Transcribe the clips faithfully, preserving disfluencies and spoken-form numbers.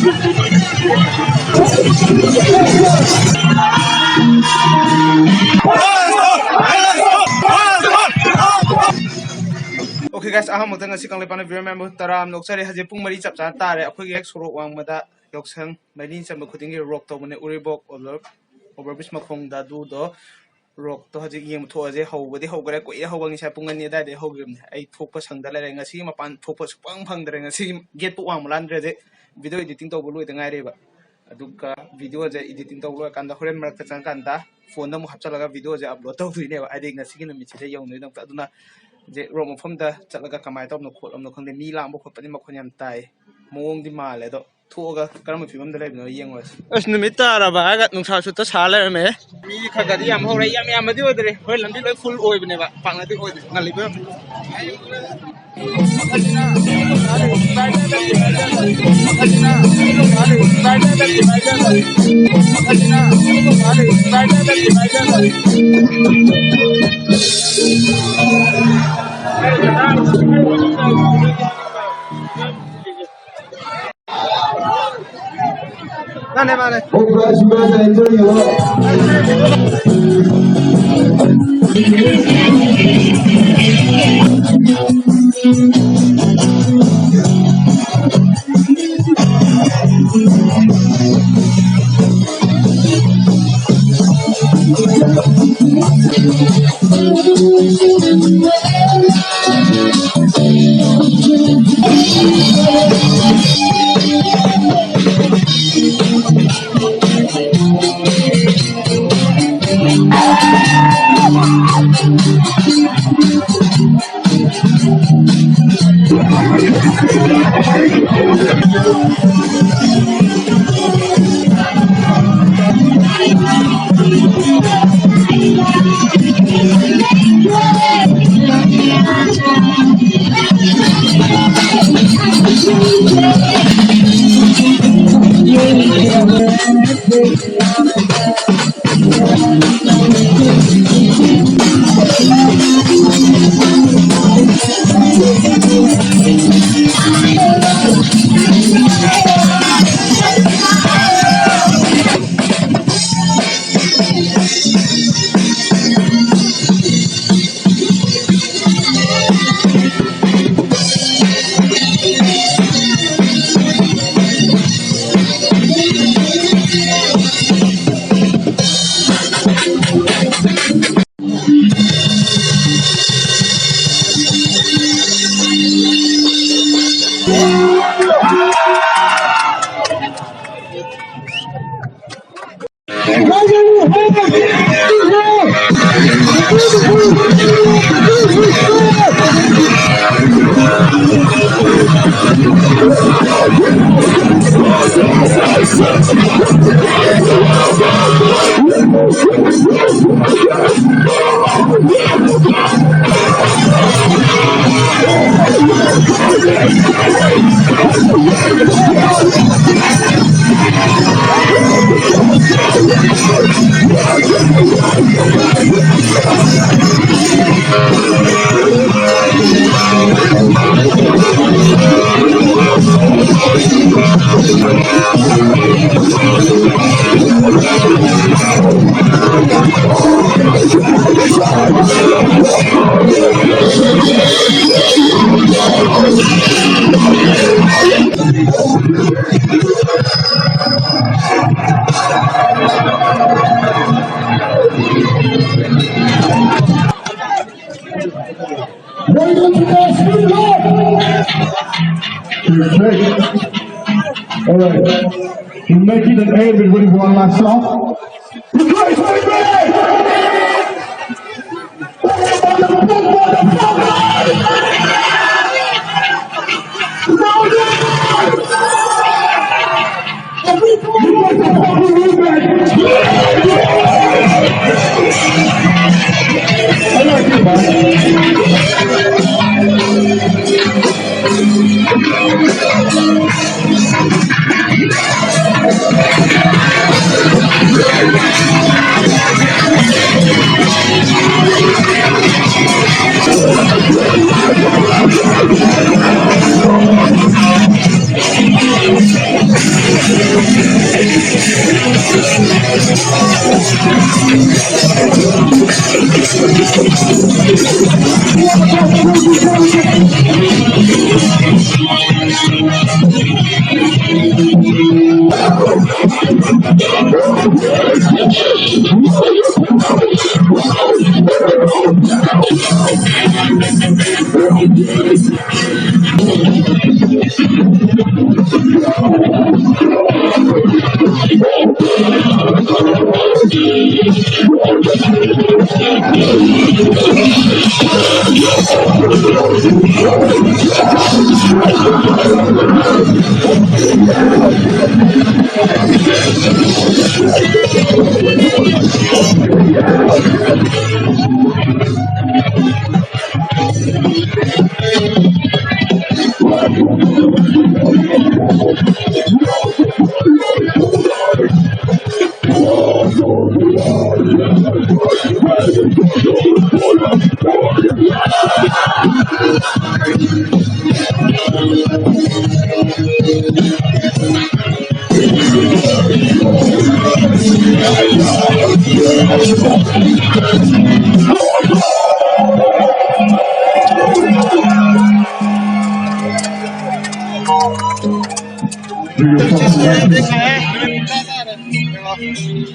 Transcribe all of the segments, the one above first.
Okay guys, ꯑꯍꯥꯟꯕꯗ ꯉꯁꯤ ꯀꯪꯂꯩꯄꯥꯛꯅ viewer member ꯇꯔꯥ ꯑꯃ ꯂꯧꯆꯔꯦ꯫ ꯍꯧꯖꯤꯛ ꯄꯨꯡ ꯃꯔꯤ ꯆꯞ ꯆꯥꯅ ꯇꯥꯔꯦ꯫ ꯑꯩꯈꯣꯏꯒꯤ ꯍꯦꯛ ꯁꯣꯔꯣꯛ ꯋꯥꯡꯃꯗ ꯌꯥꯎꯁꯪ ꯃꯔꯤ ꯆꯟꯕ ꯈꯨꯗꯤꯡꯒꯤ ꯔꯣꯛ ꯇꯧꯕꯅꯦ꯫ ꯎꯔꯤꯕꯣꯛ over, over bridge ꯃꯈꯣꯡꯗ ꯑꯗꯨꯗꯣ ꯔꯣꯛꯇꯣ ꯍꯧꯖꯤꯛ ꯌꯦꯡꯕ ꯊꯣꯛꯑꯁꯦ꯫ ꯍꯧꯕꯗꯤ ꯍꯧꯈ꯭ꯔꯦ, ꯀꯨꯏꯔꯦ ꯍꯧꯕ, ꯉꯁꯥꯏ ꯄꯨꯡ ꯑꯅꯤ ꯑꯗꯨꯋꯥꯏꯗꯒꯤ ꯍꯧꯈꯤꯕꯅꯦ꯫ ꯑꯩ ꯊꯣꯛꯄ ꯁꯪꯗ ꯂꯩꯔꯦ꯫ ꯉꯁꯤꯒꯤ ꯃꯄꯥꯟ ꯊꯣꯛꯄ ꯁꯨꯛꯐꯪ ꯐꯪꯗ꯭ꯔꯦ꯫ ꯉꯁꯤꯒꯤ ꯒꯦꯠꯄꯨ ꯋꯥꯡꯃ ꯂꯥꯟꯗ꯭ꯔꯦ꯫ ꯍꯧꯖꯤꯛ video editing ꯇꯧꯕ ꯂꯣꯏꯗ ꯉꯥꯏꯔꯦꯕ꯫ ꯑꯗꯨꯒ videoꯁꯦ editing ꯇꯧꯕ ꯂꯣꯏꯔꯀꯥꯟꯗ ꯍꯣꯔꯦꯟ ꯃꯔꯛꯇ ꯆꯪꯉꯀꯥꯟꯗ phoneꯗ ꯑꯃꯨꯛ ꯍꯥꯞꯆꯜꯂꯒ videoꯁꯦ upload ꯇꯧꯗꯣꯏꯅꯦꯕ, ꯍꯥꯏꯗꯤ ꯉꯁꯤꯒꯤ ꯅꯨꯃꯤꯠꯁꯤꯗ ꯌꯧꯅꯕꯒꯤꯗꯃꯛꯇ꯫ ꯑꯗꯨꯅ ꯍꯧꯖꯤꯛ ꯔꯣꯛ ꯃꯐꯝꯗ ꯆꯠꯂꯒ ꯀꯃꯥꯏꯅ ꯇꯧꯕꯅꯣ ꯈꯣꯠꯂꯝꯅꯣ ꯈꯪꯗꯦ꯫ ꯃꯤ ꯂꯥꯡꯕ ꯈꯣꯠꯄꯗꯤ ꯃꯈꯣꯟ ꯌꯥꯝ ꯇꯥꯏ, ꯃꯑꯣꯡꯗꯤ ꯃꯥꯜꯂꯦ꯫ ꯑꯗꯣ ꯊꯣꯛꯑꯒ ꯀꯔꯝꯕ ꯐꯤꯕꯝꯗ ꯂꯩꯕꯅꯣ ꯌꯦꯡꯉꯨꯔꯁꯤ꯫ ꯑꯁ, ꯅꯨꯃꯤꯠ ꯇꯥꯔꯕ ꯍꯥꯏꯔꯒ ꯅꯨꯡꯁꯥꯁꯨ ꯇ ꯁꯥ ꯂꯩꯔꯝꯃꯦ꯫ ꯃꯤ ꯈꯔ ꯈꯔꯗꯤ ꯌꯥꯝ ꯍꯧꯔꯦ, ꯌꯥꯝ ꯌꯥꯝꯕꯗꯤ ꯑꯣꯏꯗ꯭ꯔꯦ꯫ ꯍꯣꯏ, ꯂꯝꯕꯤ ꯂꯣꯏ full ꯑꯣꯏꯕꯅꯦꯕ, ꯄꯥꯛꯅꯗꯤ ꯑꯣꯏꯗ꯭ꯔꯦ꯫ ꯉꯜꯂꯤꯕ ꯌꯥꯝ꯫ ꯃꯥꯅꯦ, ꯃꯥꯅꯦ꯫ Congratulations, enjoy your Perfect. All right. We make it an end with one last song.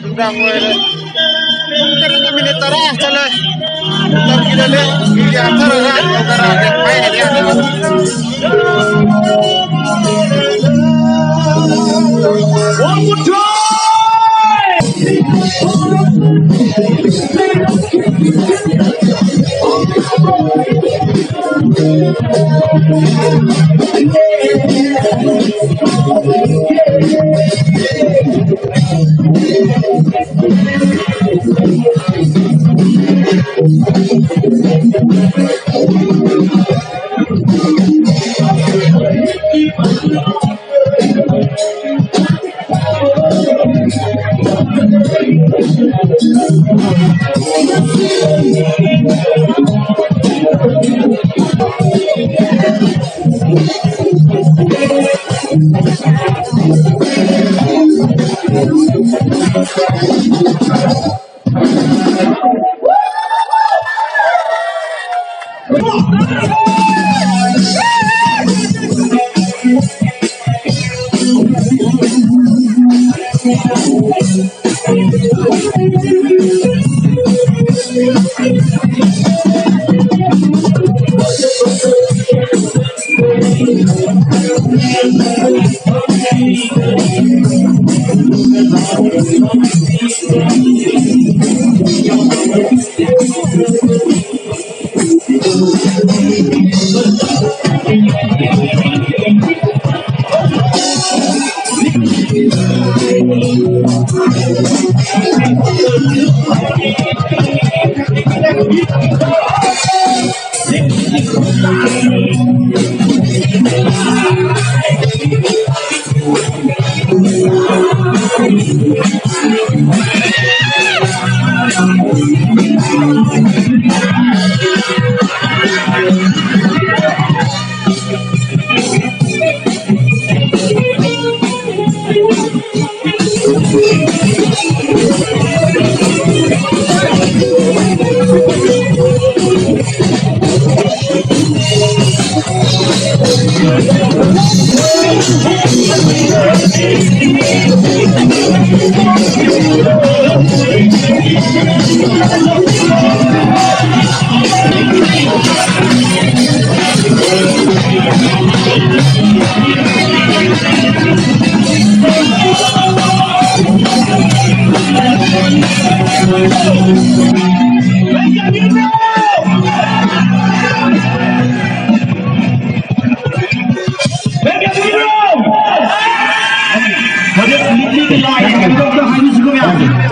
ꯅꯨꯡꯗꯥꯡ ꯑꯣꯏꯔꯦ꯫ ꯄꯨꯡ ꯇꯔꯦꯠꯀ ꯃꯤꯅꯤꯠ ꯇꯔꯥ ꯆꯠꯂꯦ꯫ ꯃꯇꯝꯒꯤꯗ ꯂꯦꯞ꯫ ꯃꯤꯒꯤ ꯍꯟꯊꯔꯒ ꯇꯧꯊꯔꯛꯑꯒꯦ꯫ ꯍꯥꯏꯅꯗꯤ ꯌꯥꯅꯤ꯫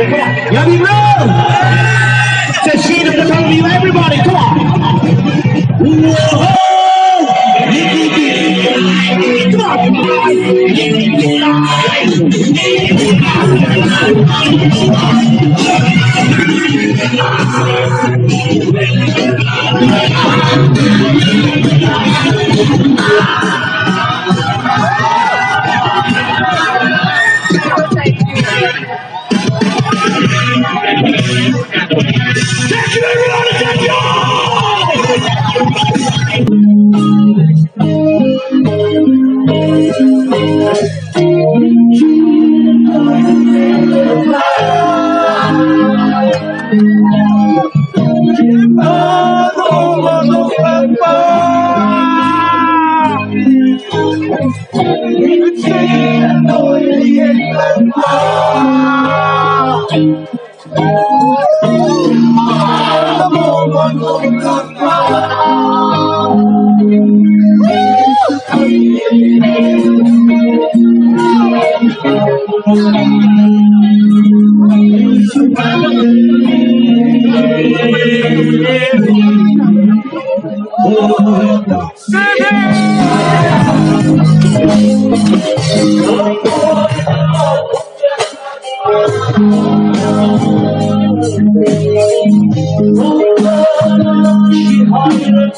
Come on. 야, 이거! 자, 시작 부탁드립니다. Everybody, come on. 우와!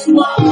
Come on.